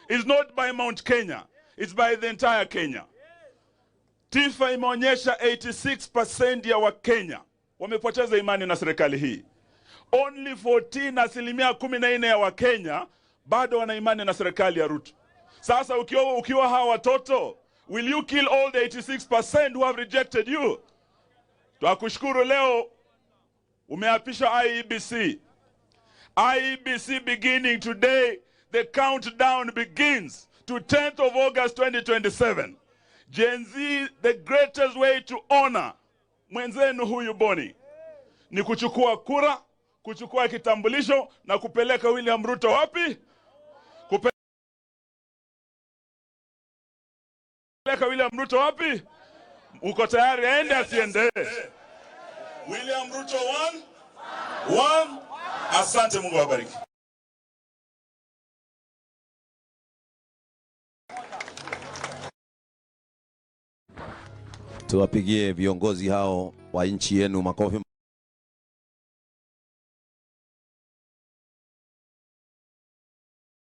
Is not by Mount Kenya, it's by the entire Kenya. TIFA imeonyesha 86% ya Wakenya wamepoteza imani na serikali hii. Only 14, 14% ya Wakenya bado wana imani na serikali ya Ruto. Sasa ukiwa hawa watoto, will you kill all the 86% who have rejected you? Twakushukuru leo umeapisha IEBC. IEBC beginning today, the countdown begins to 10th of August 2027. Gen Z, the greatest way to honor mwenzenu huyu Boni ni kuchukua kura, kuchukua kitambulisho na kupeleka William Ruto wapi? Kupeleka William Ruto wapi? Uko tayari aende asiende? William Ruto one, one. Asante, Mungu awabariki. Tuwapigie viongozi hao wa nchi yenu makofi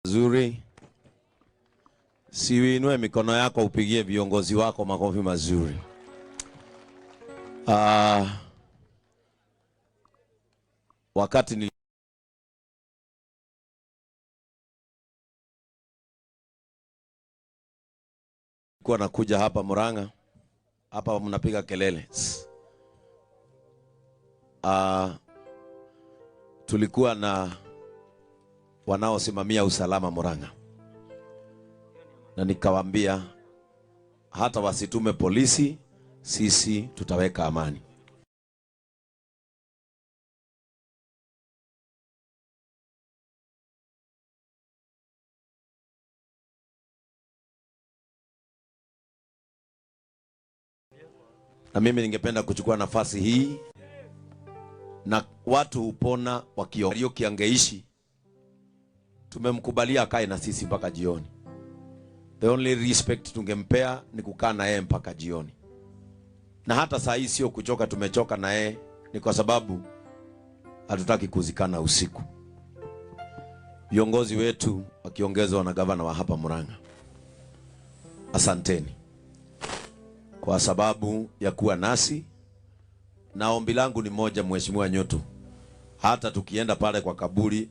mazuri. Siuinue mikono yako upigie viongozi wako makofi mazuri. Wakati nilikuwa nakuja hapa Murang'a, hapa mnapiga kelele. Tulikuwa na wanaosimamia usalama Murang'a, na nikawaambia hata wasitume polisi, sisi tutaweka amani. Na mimi ningependa kuchukua nafasi hii, na watu hupona wakio angeishi, tumemkubalia akae na sisi mpaka jioni. The only respect tungempea ni kukaa na yeye mpaka jioni. Na hata saa hii sio kuchoka, tumechoka na yeye ni kwa sababu hatutaki kuzikana usiku. Viongozi wetu wakiongezwa na gavana wa hapa Murang'a, asanteni kwa sababu ya kuwa nasi. Na ombi langu ni moja, Mheshimiwa Nyoto, hata tukienda pale kwa kaburi,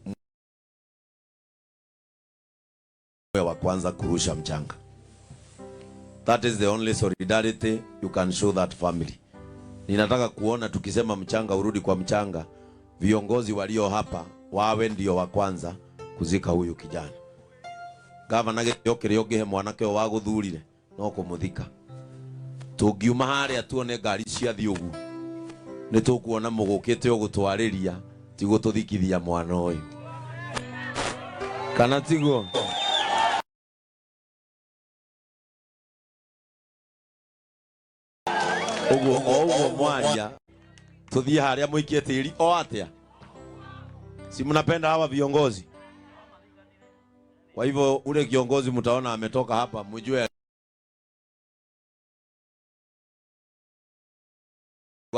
wa kwanza kurusha mchanga. That is the only solidarity you can show that family. Ninataka kuona tukisema mchanga urudi kwa mchanga, viongozi walio hapa wawe ndio wa kwanza kuzika huyu kijana. Gavana gĩtĩo kĩrĩa ũngĩhe mwanake ũyũ wagũthurire no kũmũthika. Tũngiuma harĩa tuone ngari ciathiĩ ũguo, nĩ tũkuona mũgũkĩte ũgũtwarĩria ti gũtũthikithia mwana ũyũ, kana tiguo? Ũguo o ũguo mwaria tuthiĩ harĩa mũikie tĩri o atĩa? Si mnapenda hawa viongozi? Kwa hivyo ule kiongozi mtaona ametoka hapa, mjue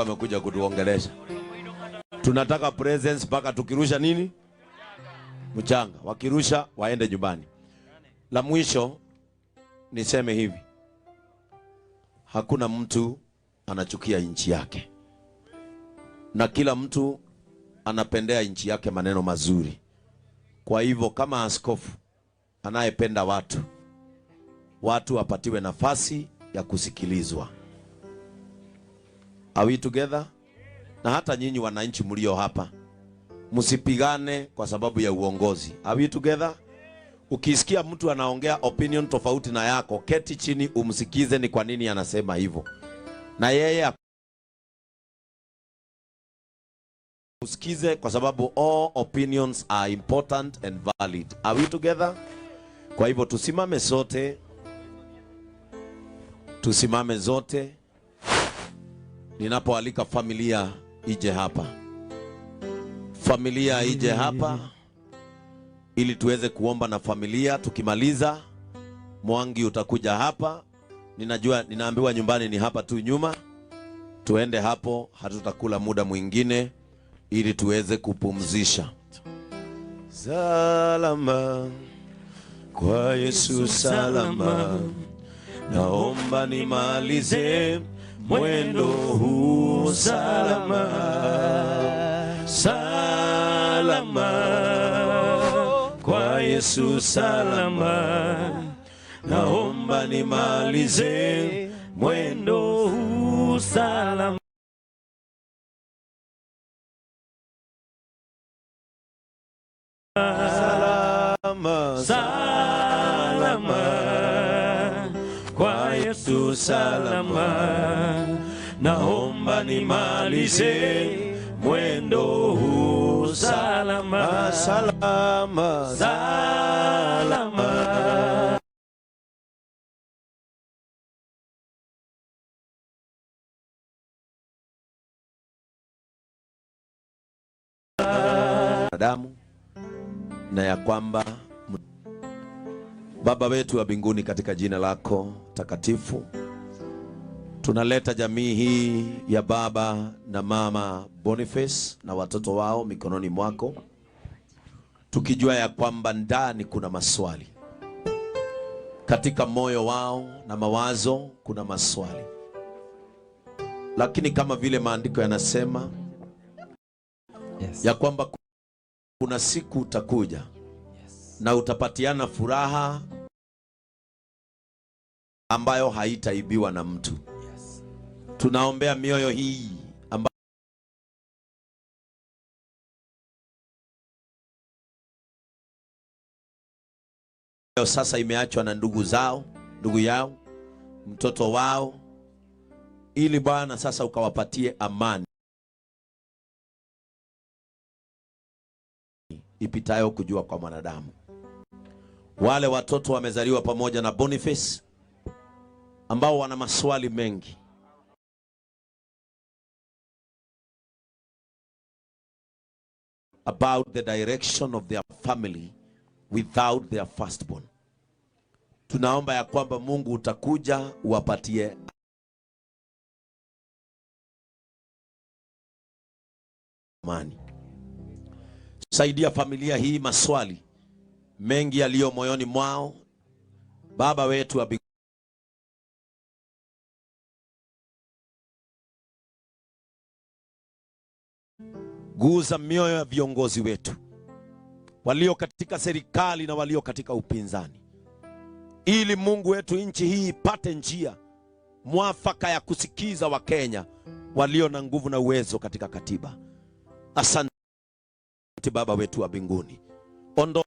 amekuja kutuongelesha. Tunataka presence mpaka tukirusha nini mchanga, wakirusha waende nyumbani. La mwisho niseme hivi, hakuna mtu anachukia nchi yake, na kila mtu anapendea nchi yake maneno mazuri. Kwa hivyo kama askofu anayependa watu, watu wapatiwe nafasi ya kusikilizwa. Are we together? Na hata nyinyi wananchi mlio hapa, msipigane kwa sababu ya uongozi. Are we together? Ukisikia mtu anaongea opinion tofauti na yako, keti chini umsikize ni kwa nini anasema hivyo, na yeye usikize, kwa sababu all opinions are important and valid. Are we together? Kwa hivyo tusimame sote, tusimame zote ninapoalika familia ije hapa, familia ije hapa ili tuweze kuomba na familia. Tukimaliza, Mwangi utakuja hapa, ninajua ninaambiwa nyumbani ni hapa tu nyuma, tuende hapo, hatutakula muda mwingine ili tuweze kupumzisha. Salama Kwa Yesu salama, naomba nimalize mwendo huu salama, salama, kwa Yesu salama, naomba nimalize mwendo huu salama. Salama, salama, kwa Yesu salama, naomba nimalize mwendo huu salama, salama, salama. Damu na ya kwamba Baba wetu wa mbinguni, katika jina lako takatifu tunaleta jamii hii ya baba na mama Boniface na watoto wao mikononi mwako, tukijua ya kwamba ndani kuna maswali katika moyo wao na mawazo, kuna maswali, lakini kama vile maandiko yanasema ya kwamba kuna siku utakuja na utapatiana furaha ambayo haitaibiwa na mtu. Tunaombea mioyo hii ambayo sasa imeachwa na ndugu zao, ndugu yao, mtoto wao, ili Bwana sasa ukawapatie amani ipitayo kujua kwa mwanadamu. Wale watoto wamezaliwa pamoja na Boniface ambao wana maswali mengi, about the direction of their family without their firstborn. Tunaomba ya kwamba Mungu utakuja uwapatie amani. Saidia familia hii, maswali mengi yaliyo moyoni mwao. Baba wetu wa guza mioyo ya viongozi wetu walio katika serikali na walio katika upinzani, ili Mungu wetu nchi hii ipate njia mwafaka ya kusikiza Wakenya walio na nguvu na uwezo katika katiba. Asante Baba wetu wa mbinguni. Ondoa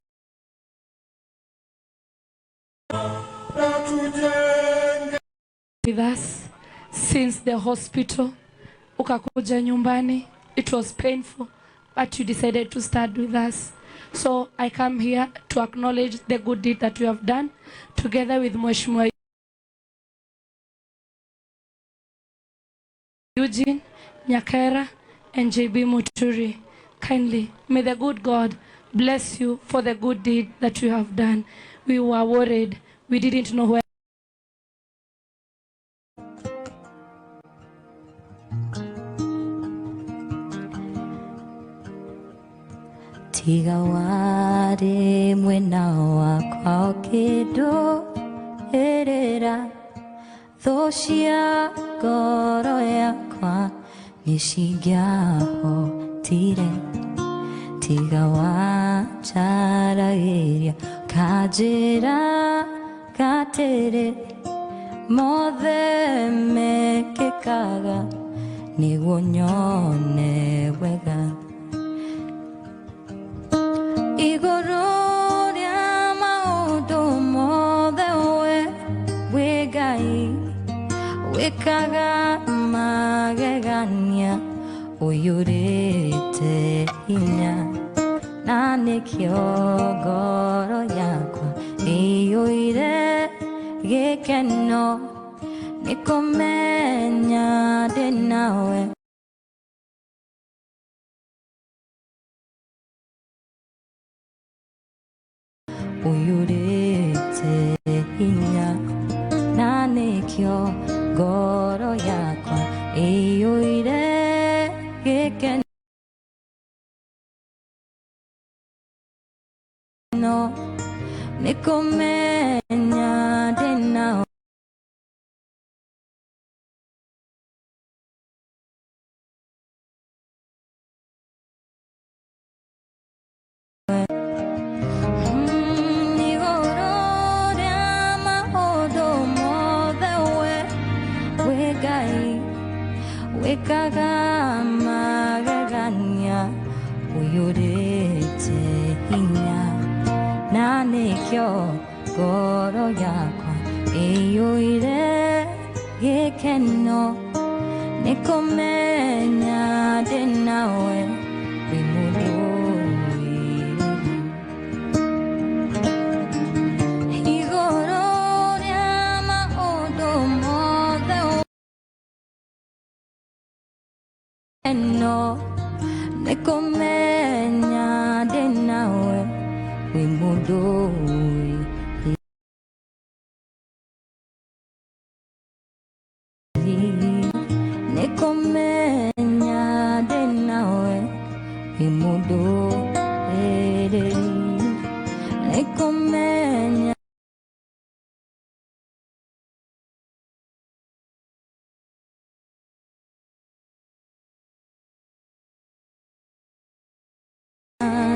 with us since the hospital, ukakuja nyumbani. It was painful, but you decided to start with us. So I come here to acknowledge the good deed that you have done together with Mheshimiwa Eugene Nyakera and JB Muturi. Kindly, may the good God bless you for the good deed that you have done. We were worried. We didn't know where. Tiga warĩ mwena wakwa ũkĩndũĩrĩra, thũ cia ngoro yakwa nĩcingĩahotire. Tiga wanjaragĩria ũkanjĩra atĩrĩ, mothe mekĩkaga nĩguo nyone wega. Igũrũ rĩa maũndũ mothe we wĩ Ngai, wĩkaga magegania ũiyũrĩte hinya, na nĩkĩo ngoro yakwa ĩiyũire gĩkeno nĩ kũmenya ndĩ nawe. Ũiyũrĩte hinya, na nĩkĩo ngoro yakwa ĩiyũire gĩkeno nĩ kũmenya Ngoro yakwa iyũire gĩkeno nĩ kũmenya ndĩ nawe wĩ mũndũ igũrũ rĩa maũndũ mothe weno nĩ kũmenya ndĩ nawe wĩ mũndũ nĩ kũmenya ndĩ nawe wĩ mũndũ nĩ kũmenya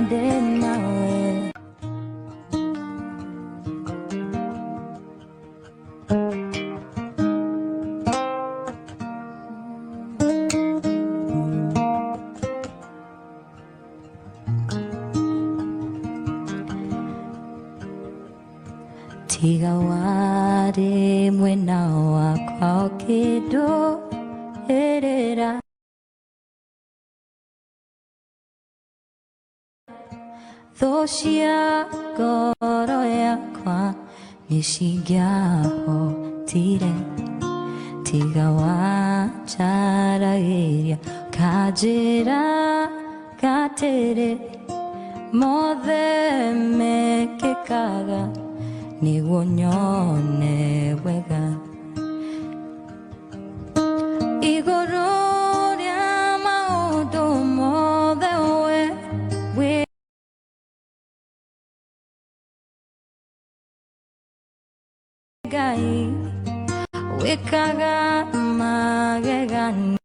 ndĩ nawe. Tiga warĩ mwena wakwa ũkĩndũĩrĩra thũ cia ngoro yakwa nĩcingĩahotire tiga wanjaragĩria ũkanjĩra atĩrĩ mothe mekĩkaga nĩguo nyone wega igũrũ rĩa maũndũ mothe we wĩ Ngai wĩkaga magegania.